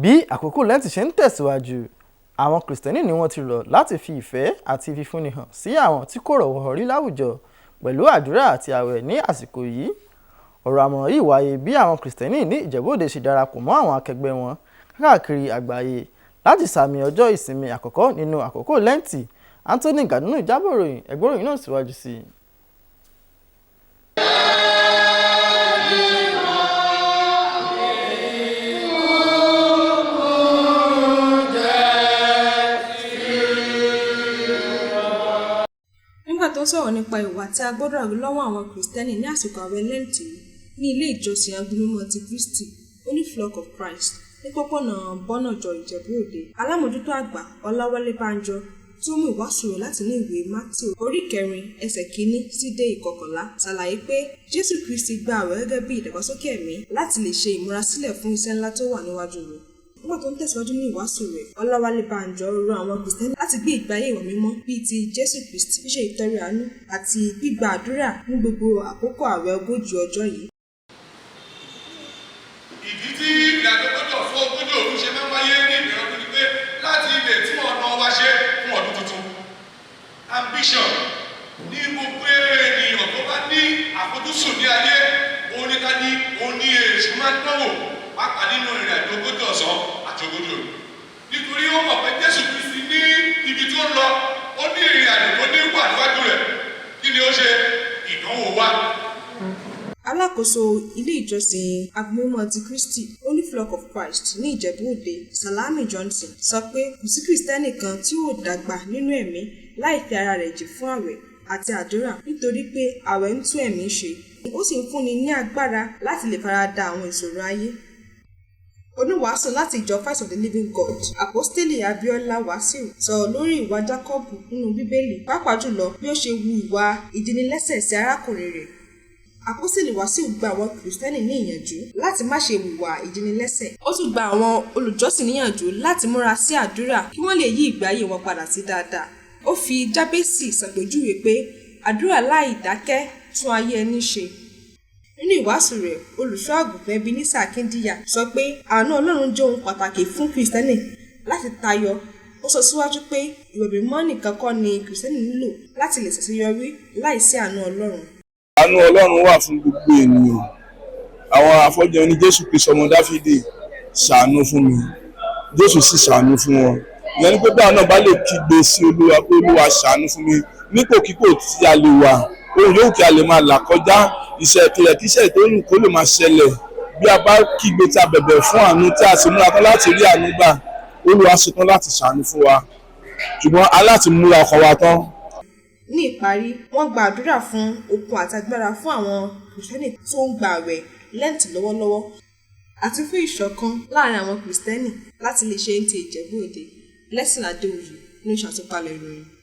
Bí àkókò Lẹ́ǹtì ṣe ń tẹ̀síwájú, àwọn Kìrìsìtẹ́nì ni wọ́n ti rọ̀ láti fi ìfẹ́ àti ìfifúnni hàn sí àwọn tí kò rọ́wọ́ họrí láwùjọ pẹ̀lú àdúrà àti ààwẹ̀ ní àsìkò yìí. Ọ̀rọ̀ àmọ̀ràn yìí wáyé bí àwọn Kìrìsìtẹ́nì ní Ìjẹ̀bú-Òde ṣe darapọ̀ mọ́ àwọn akẹgbẹ́ wọn káàkiri àgbáyé láti sààmì ọjọ́ ìsinmi àkọ́kọ́ nínú àkókò Lẹ́ǹtì. Anthony Gàdúnù jábọ̀ ìròyìn. Ẹ gbọ́ ìròyìn náà síwájú sí i. Nígbà tó ń sọ̀rọ̀ nípa ìwà tí a gbọ́dọ̀ rí lọ́wọ́ àwọn Kìrìsìtẹ́nì ní àsìkò ààwẹ̀ Lẹ́ǹtì yìí ní Ilé Ìjọsìn Agbo Mímọ́ ti Kristi, Holy Flock of Christ, ní pópónà Bọ́nàjọ, Ìjẹ̀bú Òde, Alámòójútó Àgbà Ọláwálé Bánjọ, tí ó mú ìwàásù rẹ̀ látinú ìwé Mátíù orí 4 ẹsẹ̀ 1 títí dé 11, ṣàlàyé pé Jésù Kristi gba ààwẹ̀ gẹ́gẹ́ bí ìdàgbàsókè ẹ̀mí láti lè ṣe ìmúrasílẹ̀ fún iṣẹ́ ńlá tó wà níwájú rẹ̀. Nígbà tó ń tẹ̀síwájú ní ìwàásù rẹ̀, Ọláwálé Bánjọ rọ àwọn Kìrìsìtẹ́nì láti gbé ìgbé ayé ìwà mímọ́ bíi ti Jésù Kristi, ṣíṣe ìtọrẹ àánú àti gbígba àdúrà ní gbogbo àkókò ààwẹ̀ 40 ọjọ́ yìí. Ìdí tí ìrìnàjò gbọ́dọ̀ fún 40 òru ṣe máa ń wáyé ní ìbẹ̀rẹ̀ ọdún ni pé láti lè tún ọ̀nà wa ṣe fún ọdún tuntun. Ambition ní gbogbo ènìyàn tó bá ní àfojúsùn ní ayé, òun ní ká ní òun ní èṣù máa ń dánwò, pàápàá nínú ìrìnàjò 40 ọ̀sán àti 40 òru. Nítorí ó mọ̀ pé Jésù Kristi ní ibi tó ń lọ, ó ní ìrìnàjò tó ní wà níwájú rẹ̀. Kí ni ó ṣe? Ìdánwò wá. Alákòóso Ilé Ìjọsìn Agbo Mímọ́ ti Kristi, Holy Flock of Christ, ní Ìjẹ̀bú Òde, Salami Johnson, sọ pé kò sí Kìrìsìtẹ́nì kan tí yóò dàgbà nínú ẹ̀mí láì fi ara rẹ̀ jìn fún ààwẹ̀ àti àdúrà, nítorí pé ààwẹ̀ ń tún ẹ̀mí ṣe, ó sì ń fúnni ní agbára láti lè farada àwọn ìṣòro ayé. Oníwàásù láti ìjọ Voice of the Living God, Àpọ́stélì Abíọ́lá Wàsíù, sọ̀rọ̀ lórí ìwà Jákọ́bù nínú Bíbélì, pàápàá jùlọ bí ó ṣe hu ìwà ìjẹnilẹ́sẹ̀ sí arákùnrin rẹ̀. Àpọ́stélì Wàsíù gba àwọn Kìrìsìtẹ́nì ní ìyànjú láti má ṣe hùwà ìjẹnilẹ́sẹ̀. Ó tún gba àwọn olùjọ́sìn níyànjú láti múra sí àdúrà kí wọ́n lè yí ìgbé ayé wọn padà sí dáadáa. Ó fi Jábésì ṣàpèjúwe pé àdúrà láì dákẹ́ tún ayé ẹni ṣe. Nínú ìwàásù rẹ̀, Olùṣọ́ Àgùntàn Ebenezer Akíndíyà sọ pé àánú Ọlọ́run jẹ́ ohun pàtàkì fún Kìrìsìtẹ́nì láti tayọ. Ó sọ síwájú pé ìwà mímọ́ nìkan kọ́ ni Kìrìsìtẹ́nì nílò láti lè ṣàṣeyọrí láìsí àánú Ọlọ́run. Àánú Ọlọ́run wà fún gbogbo ènìyàn. Àwọn afọ́jú ní, "Jésù Kristi, ọmọ Dáfídì, ṣàánú fún mi." Jésù sì ṣàánú fún wọn. Ìyẹn ni pé báwọn náà bá lè kígbe sí Olúwa pé, "Olúwa, ṣàánú fún mi," nípòkípò tí a lè wà, ohun yòówù kí a lè máa là kọjá, iṣẹ́ ìpìlẹ̀ kíṣẹ́ tó yùn kó lè máa ṣẹlẹ̀, bí a bá kígbe tí a bẹ̀bẹ̀ fún àánú, tí a sì múra tán láti rí àánú gbà, Olúwa ṣetán láti ṣàánú fún wa, ṣùgbọ́n a láti múra ọkàn wa tán. Ní ìparí, wọ́n gba àdúrà fún okun àti agbára fún àwọn Kìrìsìtẹ́nì tó ń gba ààwẹ̀ Lẹ́ǹtì lọ́wọ́lọ́wọ́ àti fún ìṣọ̀kan láàrin àwọn Kìrìsìtẹ́nì. Láti iléeṣẹ́ NTA Ìjẹ̀bú Òde, Blessing Adéwuyì ló ń ṣàtúpalẹ̀ ìròyìn.